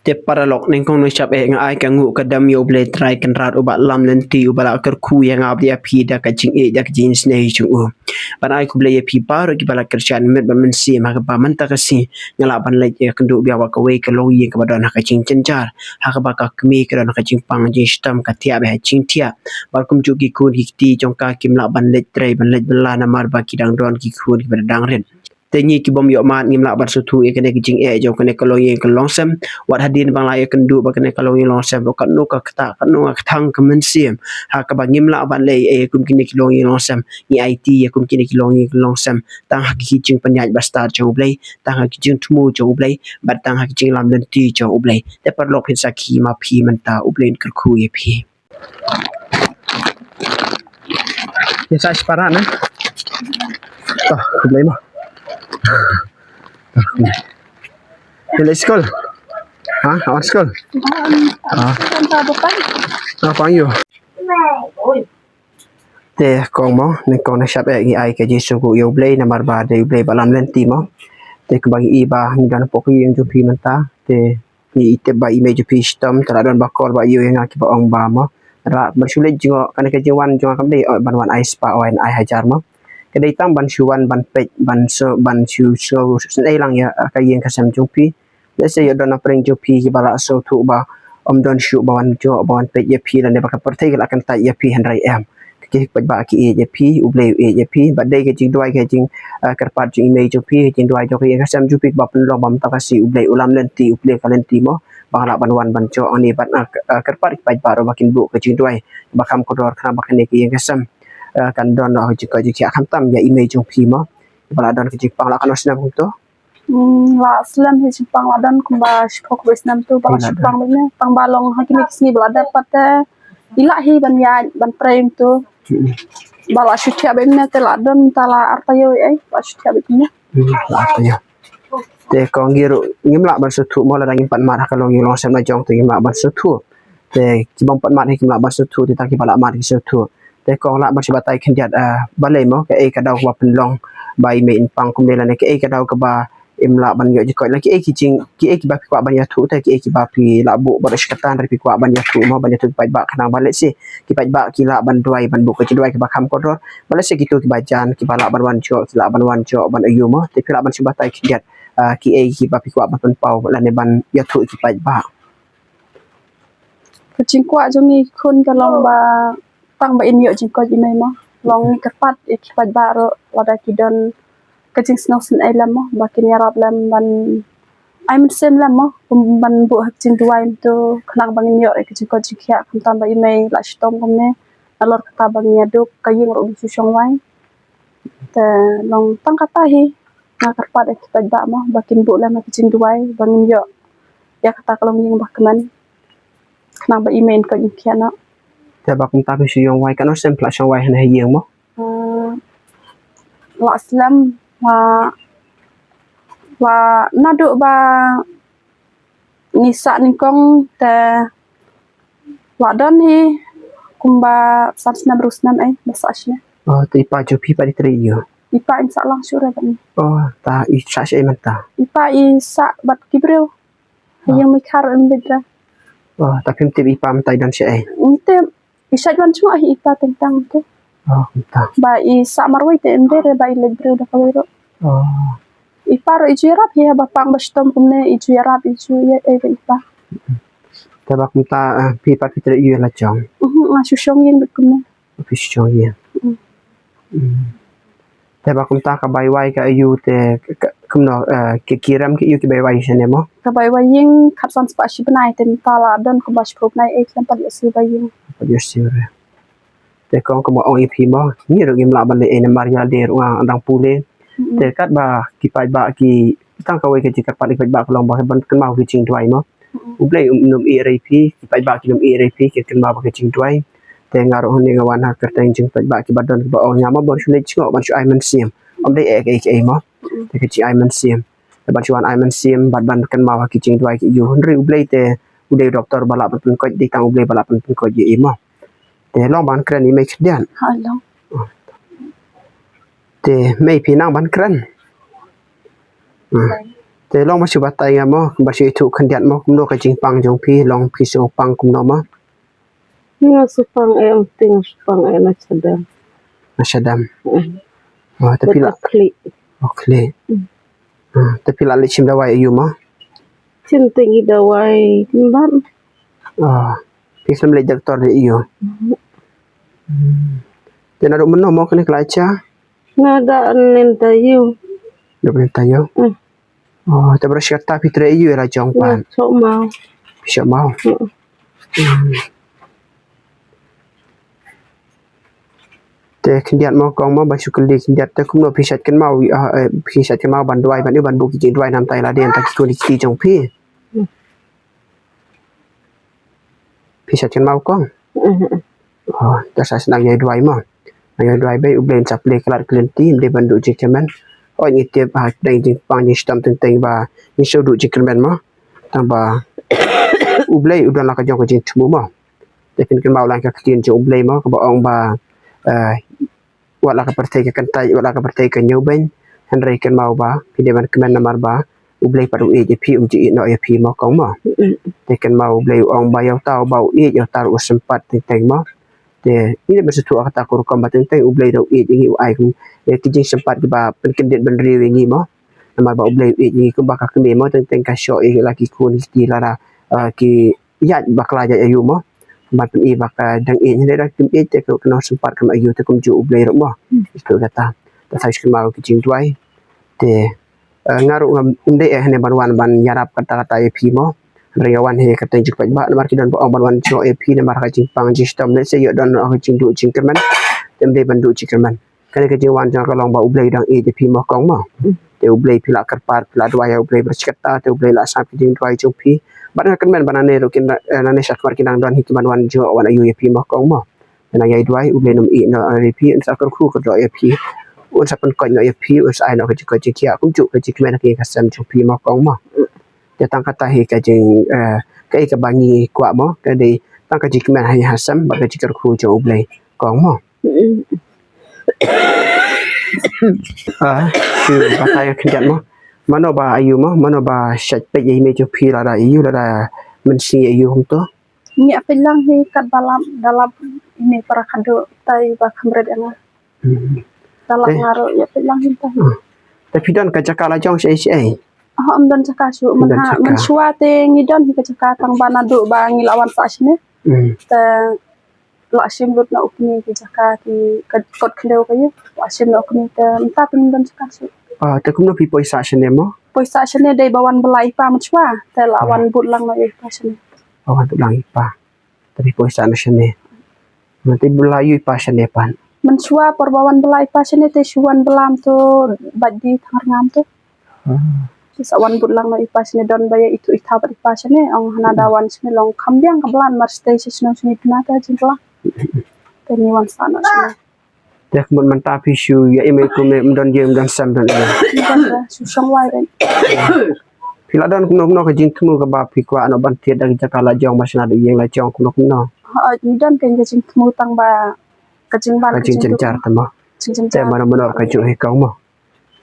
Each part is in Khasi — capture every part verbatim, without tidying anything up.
Te paralok, nyngkong nyngshap eh nga ai ka nguh ka dem ïa U Blei Trai Kynrad uba lam lynti, uba la kyrkhu ïa nga bad ïa phi da ka jingïeit, da ka jingisynei jong u. Ban ai khublei ïa phi baroh kiba la kyrshan mynmiet bad mynsiem ha kaba mynta ka sngi nga lah ban leit ïakynduh biang bad kawei ka longïing kaba don ha ka jingjynjar, ha kaba ka kmie ka don ha ka jingpang jingshitom, ka thiah bad ha jingthiah. Bad kumjuh ki khun ki kti jong ka kim lah ban leit trei ban leit bylla namar ba ki dang don ki khun kiba dang rit. Te ngi ki bym ïoh mad ngim lah ban sngewthuh ïa kane ka jingeh jong kane ka longïing ka longsem. Wat hadien ba nga la ïakynduh bad kane ka longïing longsem, ruh katno ka ktah, katno ka kthang ka mynsiem, ha kaba ngim lah ban leh ei ei kum kine ki longïing longsem. Ngi aiti ïa kum kine ki longïing longsem tang ha ki jingpynïaid bastad jong U Blei, tang ha ki jingthmu jong U Blei, bad tang ha ki jinglam lynti jong U Blei. Te paralok, phin sakhi ma phi mynta, U Blei un kyrkhu ïa phi. Ïa sa shipara na. Toh, khublei mo. Ïa leit skul. Ha, wan skul. Ha. Ha, pang ïa u. Te kong mo, nyngkong nyngshap eh ngi ai ka jingsngewbha ïa U Blei namar ba dei U Blei ba lam lynti mo. Te kumba ngi i ba ngi don hapoh ka ïing jong phi mynta. Te ngi i tip ba i mei jong phi shitom, te la don ba kor ba ïoh ïa nga kiba ong ba mo, ra ban shu leit jngoh, kane ka jingwan jong nga kam dei, oh, ban wan ai spah, oh, ai hajar mo. Ka dei tang ban shu wan ban peit, ban shu, ban shu sngewsynei lang ïa, ah, ka ïing ka sem jong phi. Lehse ïoh don na pdeng jong phi kiba la sngewthuh ba ym don shuh ba wan jngoh, ba wan peit ïa phi, lane ba ka pyrthei ka la kyntait ïa phi, hynrei em. Ki paidbah ki ïeit ïa phi, U Blei u ïeit ïa phi, bad dei ka jingduwai, ka jing, ah, kyrpad jong i mei jong phi, ka jingduwai jong ka ïing ka sem jong phi kaba pynlong ba mynta ka sngi U Blei u lam lynti, u plie ka lynti mo, ba nga lah ban wan ban jngoh hangne bad, ah, k-, ah, kyrpad ki paidbah ruh ba kin buh ka jingduwai ba kham kordor khnang ba kane ka ïing ka sem, ah, kan don, ah, ka jingkoit jingkhiah khamtam ïa i mei jong phi mo. Ba la don ka jingpang la katno snem kumto? Hmm, la slem hi jingpang, la don kumba shiphew khyndai snem tu ba la, eh, la don shipang bad ne. Tang ba long ha kine ki sngi ba la dep pat te i lah hi ban ïaid ban trei kumto. Hmm. Ba la shu thiah bad ne te la don mynta la ar taïew ei, ba la shu thiah bad ne. Hmm, la ar taïew. Te kong, ngi ruh ngim lah ban sngewthuh mo, lada ngim pat mad ha ka longïing longsem la jong te ngim lah ban sngewthuh. Te ki bym pat mad hi kim lah ban sngewthuh, te tang kiba la mad ki sngewthuh. Te kong, lah ban shu batai khyndiat, ah, balei mo, kaei ka daw kaba pynlong ba i mei in pang kumne, lane kaei ka daw kaba im lah ban ïoh jingkoit, lane kiei ki jing, kiei kiba phi kwah ban ïathuh, te kiei kiba phi lah buh baroh shi katta, hynrei phi kwah ban ïathuh mo, ban ïathuh ki paidbah khnang ba lehse ki paidbah ki lah ban duwai, ban buh ka jingduwai kaba kham kordor. Ba lehse kito kiba jan, kiba lah ban wan jngoh, ki lah ban wan jngoh ban aiu mo. Te phi lah ban shu batai khyndiat, ah, kiei kiba phi kwah ban pynpaw lane ban ïathuh ki paidbah. Ka jingkwah jong ngi khun ka long ba tang ba in ïoh jingkoit i mei mo. Long ngi kyrpad ïa ki paidbah ruh lada ki don ka jingsngewsynei lem mo, ba kin ïarap lem ban ai mynsiem lem mo, kum ban buh ha ka jingduwai mynta khnang ba ngin ïoh ïa ka jingkoit jingkhiah, khamtam ba i mei la shitom kumne. Nalor kata ba ngi ïa duk, ka ïing ruh ngi shu shong wai. Te long tang kata hi, nga kyrpad ïa ki paidbah mo ba kin buh lem ïa ka jingduwai ba ngin ïoh ïa kata ka longïing ba kmen, khnang ba i mei in koit in khiah noh. Te ba kumta phi shu ïong wai, katno snem phi la shong wai hangne ha ïing mo? Eh, la slem, la, la naduh ba ngi sah nyngkong te la don hi kumba san snem hynriew snem ei ba sah shane. Oh, te i pa jong phi pat i trei aiu? I pa in sah lang shuh re bad ngi. Oh, ta i sah shaei mynta? I pa i sah bad ki briew. Ha. Ïing Meikhar im bit re. Oh, ta phim tip i pa mynta i don shaei? Ngi tip. I shait wan jngoh hi i pa teng tang te. Oh, kumta. Ba i sah marwei te ym dei re ba i leit briew da kawei ruh. Oh. I pa ruh i ju ïarap hi haba pang ba shitom kumne, i ju ïarap, i ju ïa ei ba i pa. Te ba kumta, eh, phi pat phi trei aiu la jong? Mhm, nga shu shong ïing bad kumne. Phi shu shong ïing. Mm. Mm. Te ba kumta ka bai wai ka aiu te ka, ka, kumno, eh, ki, ki rem ki aiu ki bai wai shane mo? Ka bai wai ïing khatsan spah shi bnai te mynta la don kumba shiphew bnai ei khlem pat ïoh siew bai ïing. Pat ïoh siew re. Te kong kumba ong ïa phi mo, ngi ruh ngim lah ban leh ei namar ïa lade ruh nga dang pule. Mm. Te katba ki paidbah ki tang kawei ka jingkyrpad ki paidbah ka long ba ban kynmaw ki jingduwai mo. Mm. U Blei um, um ïeit ïa phi, ki paidbah kin ym ïeit ïa phi, kin kynmaw ba ka jingduwai. Te nga ruh hangne nga wan ha kyrteng jong ki paidbah kiba don kiba ong ïa nga mo ban shu leit jngoh ban shu ai mynsiem. Ym dei ei ei ei mo. Mm. Te ka jingai mynsiem. Te ban shu wan ai mynsiem bad ban kynmaw ha ki jingduwai ki aiu. Hynrei U Blei te u dei u doktor ba lah ban pynkoit, dei tang U Blei ba lah ban pynkoit ïa i mo. Te long ban kren i mei khyndiat. Ha long. Te mei phi nang ban kren. Hmm. Te long ba shu batai nga mo, ba shu ithuh khyndiat mo, kumno ka jingpang jong phi, long phi shu pang kumno mo? Nga shu pang eh, ong ting shu pang eh na shadam. Na shadam. Mm. Oh, te phi la khlieh. Oh, khlieh. Mm. Ah, te phi la leit shim dawai aïu mo? Shim teng i dawai kynbat. Ah, phi shu leit doktor de aïu? Mm. Hmm. Te naduh mynno mo kane ka la jia? Nga da nen taïew. Da nen taïew? Mm. Oh, te ba shu kata phi trei aïu ïa la jong pat? Nga shoh maw. Phi shoh maw? Mm. Hmm. Te khyndiat mo kong mo, ba shu kylli khyndiat, te kumno phi shait kynmaw, ah, eh, phi shait kynmaw ban duwai, ban ïoh ban buh ki jingduwai namar ïa lade, namar ki khun ki kti jong phi? Hmm. Phi shait kynmaw kong? Hmm. Oh, te sa sdang ïa duwai mo. Ïa duwai ba U Blei un sa plie khlad khlem ti, ym dei ban duh jingkyrmen. Oh, ngi tip ha dang jingpang jingshitom teng teng ba ngin shu duh jingkyrmen mo. Tang ba U Blei u don la ka jong ka jingthmu mo. Te phin kynmaw lang ka ktien jong U Blei mo, kaba ong ba, eh, wat la ka pyrthei ka kyntait, wat la ka pyrthei ka ñiewbeiñ, hynrei kynmaw ba phi dei ban kmen namar ba U Blei pat u ïeit ïa phi, um ju ïeit noh ïa phi mo kong mo. Mm. Te kynmaw U Blei u ong ba ïa uta uba u ïeit, ïa uta ruh u sympat teng teng mo. Te ngi dei ban sngewthuh ha kata ka rukom ba teng teng U Blei da u ïeit ïa ngi, u ai kum, eh, ki jingsympat kiba pynkyndit bynriew ïa ngi mo. Namar ba U Blei u ïeit ïa ngi kumba ka kmie mo, teng teng ka shoh ïa la ki khun ki kti lada, eh, ki ïaid bakla ïaid aïu mo. Ban pyni ba ka dang ïeit, hynrei lada kim ïeit te ka, ka nang sympat ka ma aïu, te kumjuh U Blei ruh mo. Hmm. Ïa kata. Te sa shu kynmaw ki jingduwai. Te, eh, nga ruh ngam, ym dei eh hangne ban wan ban ïarap kata kata ïa phi mo. Hynrei nga wan hi ka kyrteng jong u paidbah namar ki don ba ong ban wan jngoh ïa phi namar ka jingpang jingshitom, lehse ïoh don ka jingduh jingkyrmen. Te ym dei ban duh jingkyrmen. Kane ka jingwan jong nga ka long ba U Blei u dang ïeit ïa phi mo kong mo. Mm. Te U Blei phi la kyrpad, phi la duwai ïa U Blei bad shi katta te U Blei la sngap ki jingduwai jong phi. Bad nga kyrmen ba nangne ruh kin, eh, nangne shakhmat kin nang don hi ki ban wan jngoh wan aïu ïa phi mo kong mo. Te nang ïai duwai U Blei un ym ïeh noh ïa phi, un sa kyrkhu kyrdoh ïa phi. Un sa pynkoit noh ïa phi, un sa ai noh ka jingkoit jingkhiah kumjuh ka jingkmen ha ka ïing ka sem jong phi mo kong mo. Te tang kata hi ka jing, eh, kaei kaba ngi kwah mo, ka dei tang ka jingkmen ha ïing ha sem bad ka jingkyrkhu jong U Blei kong mo. Mm. Ah, shu batai khyndiat mo. Mano ba aïu mo, mano ba shait peit ïa i mei jong phi lada aïu, lada mynsngi aïu kumto? Ngi ïa peit lang hi katba lap, da lap i mei para khadduh tai ba kham rit ïa nga. Hmm. Da lap nga ruh ïa peit lang hi tai. Ah. Te phi don ka jaka la jong shaei shaei? Ah, ym don jaka shuh. Ym don jaka. Mynshwa te ngi don hi ka jaka tang ba naduh ba ngi la wan sah shane. Hmm. Te la shim lut na u kmie ki jaka ki ka kot khyndew ka ïa. La shim na u kmie te mynta te ym don jaka shuh. Ah, te kumno phi poi sah shane mo? Poi sah shane dei ba wan bylla i pa mynshwa. Te la wan bud lang na i pa shane. Ba wan bud lang i pa. Te phi poi sah na shane. Mynta bylla ïa i pa shane pat. Mynshwa por ba wan bylla i pa shane te shu wan bylla mo to bad di tang rngam to. Hmm. Te sa wan bud lang na i pa shane don ba ïa itu i thaw bad i pa shane ong hana da wan shane long kham biang ka blan mar stay shi shnong shane duna ka jingla. Te ngi wan sah na shane. Te kumne mynta phi shu ïa i mei kum ym don ïing ym don sem don ïa. Ym don da shu shong wai re. Phi la don kumno kumno ka jingthmu kaba phi kwah noh ban thied da ka jaka la jong ba shna da ïing la jong kumno kumno. Ha, ngi don ka jingthmu tang ba ka jingban ka jingjynjar te mo. Jingjynjar. Te mano mano ka juh hi kong mo.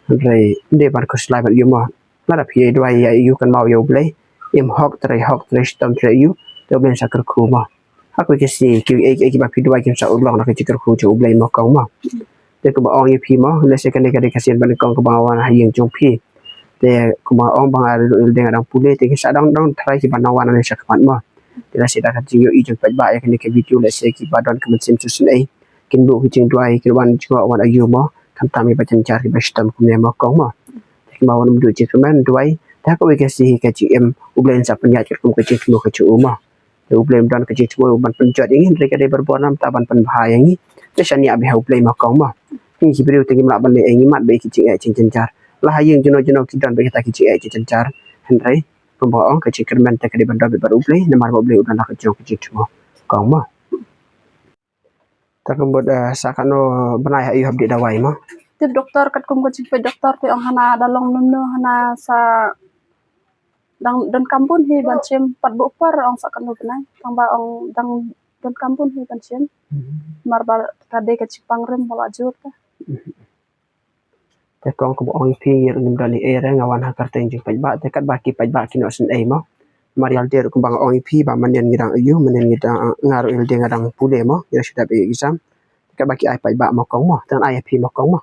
Hynrei ym dei ban khuslai bad ïa mo. Lada phi ïa duwai ïa ïa u kynmaw ïa U Blei. Im hok trei hok trei shitom trei ïa u. Te U Blei un sa kyrkhu mo. Ha kawei ka sngi kiei kiei kiba phi duwai kin sa urlong na ka jingkyrkhu jong U Blei mo kong mo. Te kumba ong ïa phi mo, lehse kane ka dei ka sien ba nyngkong kaba nga wan ha ïing jong phi. Te kumba ong ba nga ruh dang dang pule te kin sa dang dang tharai kiba nang wan ha lehse ka mat mo. Te lehse da ka jingïohi jong paidbah ïa kane ka video lehse kiba don ka mynsiem sngewsynei. Kin buh ki jingduwai, kin wan jngoh wan aïu mo, khamtam ïa ba jynjar kiba shitom kumne mo kong mo. Te kumba wan ym duh jingkyrmen duwai, te ha kawei ka sngi ka jingim, U Blei un sa pynïaid katkum ka jingthmu ka jong u mo. Te U Blei um don ka jingthmu ban pynjot ïa ngi, hynrei ka dei barabor namar ta ban pynbha ïa ngi. Te shaniah bha ha U Blei mo kong mo. Ngi ki briew te ngim lah ban leh ei, ngi mad bha ïa ki jingeh jingjynjar. La ha ïing jino jino ki don bha kita ki jingeh jingjynjar. Hynrei kumba ong ka jingkyrmen te ka dei ban don bha bad U Blei namar ba U Blei u don la ka jong ka jingthmu kong mo. Te kumba, eh, sa katno bnai ha ïa u hap dih dawai mo? Tip doktor katkum ka jingpeit doktor te ong hana da long mynno hana sa dang donkam bun hi ban shim pat buh por ong sa katno bnai. Tang ba ong dang donkam bun hi ban shim. Mhm. Namar ba ka dei ka jingpang rim ba la jur ka. Mhm. Te kong kumba ong ïa phi, ngim don ei ei re, nga wan ha ka kyrteng jong paidbah, te katba ki paidbah ki noh sngewsih mo. Namar ïa lade ruh kumba nga ong ïa phi ba mynnin ngi dang aiu, mynnin ngi dang, nga ruh ïa lade nga dang pule mo, ngi dang shu dep ïa exam. Te katba ki ai paidbah mo kong mo, te ngan ai ïa phi mo kong mo.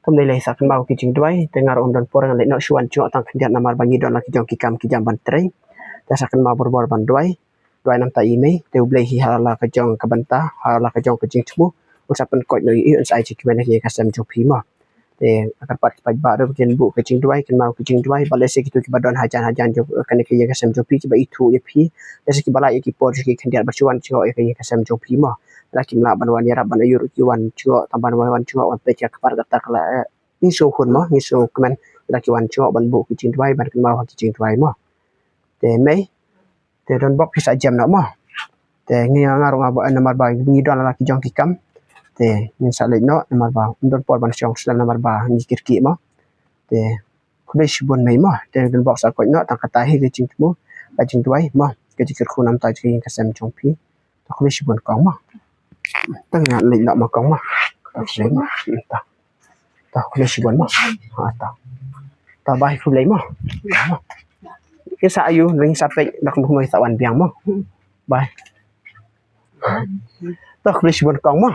Kumne lei, sa kynmaw ki jingduwai, te nga ruh ym don por ngan leit noh shuwa jngoh tang khyndiat namar ba ngi don la ki jong ki kam ki jam ban trei. Te sa kynmaw borbor ban duwai, duwai namta ïa i mei, te U Blei hi ha la ka jong ka bynta, ha la ka jong ka jingthmu, un sa pynkoit noh ïa i, un sa ai jingkmen ha ka ïing ka sem jong phi mo. Te nga kyrpad ki paidbah ruh ba kin buh ka jingduwai, kynmaw ka jingduwai, ba lehse kito kiba don hajan hajan jong kane ka ïing ka sem jong phi, kiba ithuh ïa phi, lehse kiba lah ïa ki por jong ki khyndiat ban shu wan jngoh ïa ka ïing ka sem jong phi mo. Lada kim lah ban wan ïarap ban aiu ruh ki wan jngoh, tang ban wan, wan jngoh, wan peit ïa ka kpar kata ka la, eh, ngi sngewhun mo, ngi sngewkmen lada ki wan jngoh ban buh ki jingduwai, ban kynmaw ha ki jingduwai mo. Te mei, te don bok phi sa jem noh mo. Te ngi, nga ruh nga ba, namar ba ngi don la ki jong ki kam. Te ngin sa leit noh namar ba ym don por ban shong sdang namar ba ngi kyrkieh mo. Te khublei shibun mei mo. Te don bok sa koit noh, tang kata hi ka jingthmu, ka jingduwai mo, ka jingkyrkhu namta jong ka ïing ka sem jong phi. Te khublei shibun kong mo. Te ngan leit noh mo kong mo. Te khublei mo. Te, te khublei shibun mo. Ha, te. Te bye, khublei mo. Ngin sa aiu, ngin sa peit, da kumno kumno sa wan biang mo. Bye. Te khublei shibun kong mo.